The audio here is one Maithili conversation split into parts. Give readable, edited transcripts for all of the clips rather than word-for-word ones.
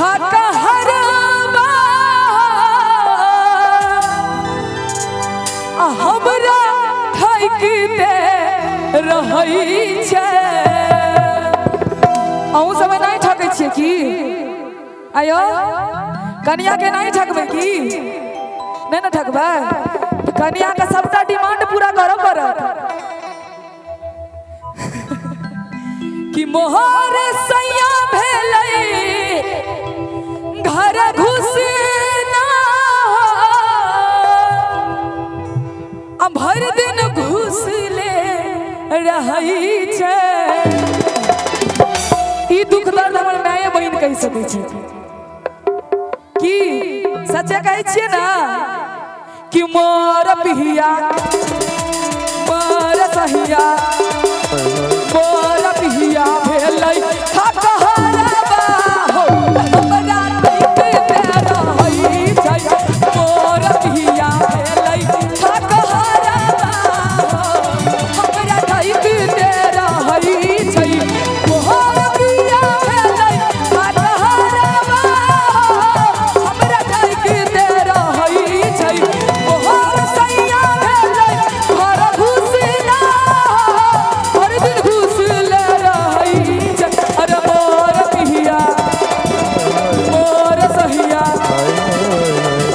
थकहरबा आ हमरा थकिते रहै छै। अहूँ सब नहि ठकै छियै की? आयो कनिया के नहीं ठकबै की? नहीं ने ठकबै तऽ कनिया के सबटा डिमांड पूरा करऽ पड़त। कि मोहर सैया भेलै घर घुसना आ भरि दिन घुसले रहै छै। ई दुख दर्द हमर माये बहिन कहि सकै छै की? सचे कहै छियै ने कि मोर पिहिया मोर सहिया मोर पिहिया भेलै थकहरबा हो हमरा थकिते रहै छै। मोर पिहिया भेलै थकहरबा हो हमरा थकिते रहै छै। मोर पिहिया भेलै थकहरबा हो हमरा थकिते रहै छै। मोर सैया भेलै घर घुसना भरि दिन घुसले रहै छै। अरे मोर पिहिया मोर सहिया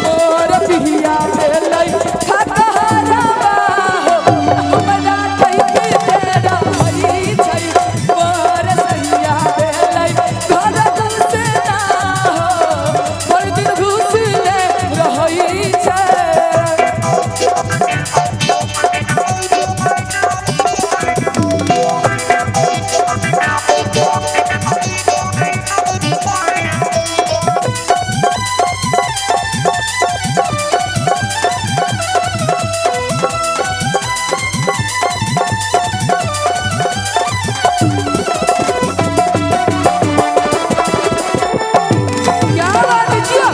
मोर पिहिया भेलै थकहरबा हो हमरा थकिते रहै छै। मोर सैया भेलै घर घुसना हो भरि दिन घुसले रहै छै। क्या बात है जिया?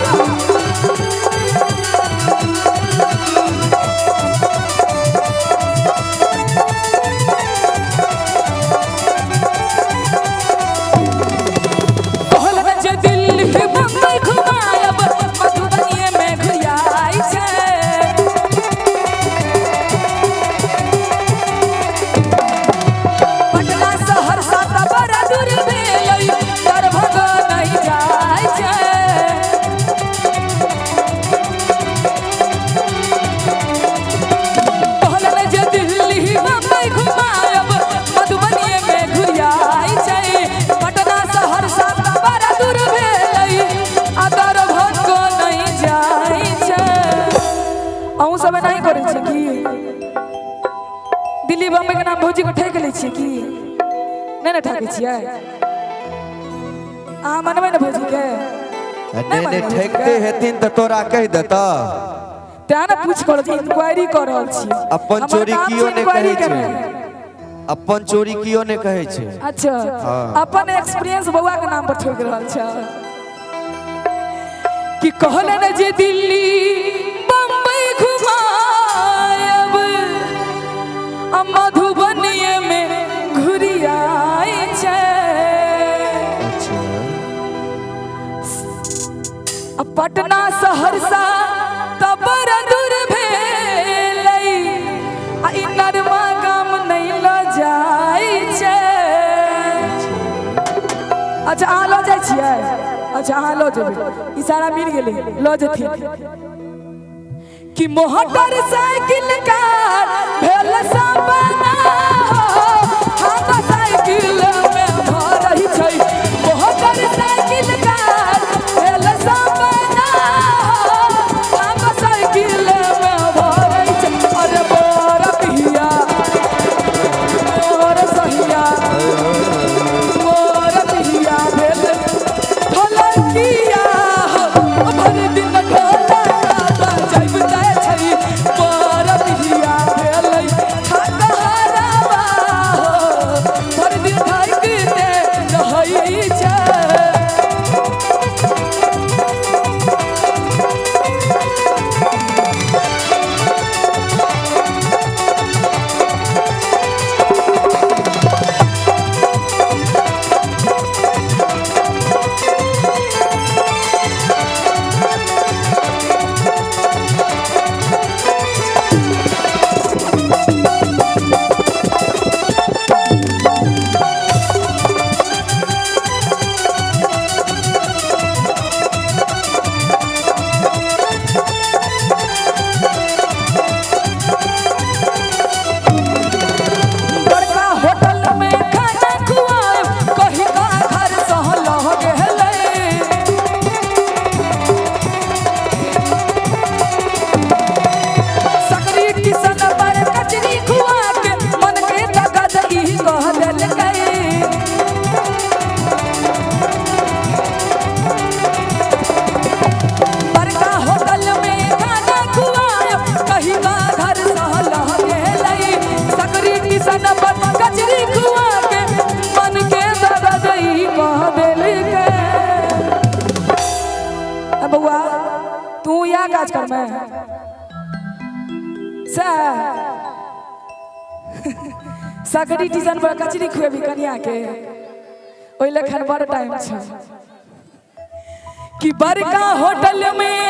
कहलन जे दिल्ली बम्बई घुमायब मधुबनीये में घुरियाइ छै। पटना सहरसा तऽ बड़ा दूर भेलै दरभंगा नहीं जाइ छै। कहलन जे दिल्ली बम्बई घुमायब मधुबनीये में घुरियाइ छै। पटना सहरसा तऽ बड़ा दूर भेलै आ दरभंगो नहीं जाइ छै। अहूँ सब एनाही करै छियै की? दिल्ली बम्बई के नाम भौजी के ठकि लै छियै की? नहि ने ठकै छियै? अहाँ मनबै ने भौजी के? नहि नहि, ठकिते हेथिन तऽ तोरा कहि देतऽ। तें ने पूछ कर इंक्वायरी कऽ रहल छी। अपन हमर चोरी काम कियो छै नहि इंक्वायरी कहै छै। केनाइ। अपन चोरी कियो नहि कहै छै। अच्छा, अपन एक्सपीरियंस बौआ के नाम पर ठोकि रहल छै कि कहलन जे दिल्ली बम्बई घुमायब आ मधुबनीये में घुरियाइ छै। अच्छा। आ पटना सहरसा तऽ बड़ा दूर भेलै आ ई नरमा गाम नहि लऽ जाइ छै। अच्छा, अहाँ लऽ जाइ छियै? अच्छा, अहाँ लऽ जेबै, इशारा मिल गेलै, लऽ जेथिन। कि मोटर साइकिल कार भेल सपना हो हम साइकिल में भरै छै। मोटर साइकिल कार भेल सपना हो हम साइकिल में भरै छै। अरे मोर पिहिया मोर सहिया मोर पिहिया भेल ढोलकिया हो भरि दिन ढोलक बजैबते छै। मोर पिहिया भेलै थकहरबा करमे से सकरी टीशन पर कचरी खुएबी कनिया के ओहि लखन बड़ टाइम छै कि बड़का होटल में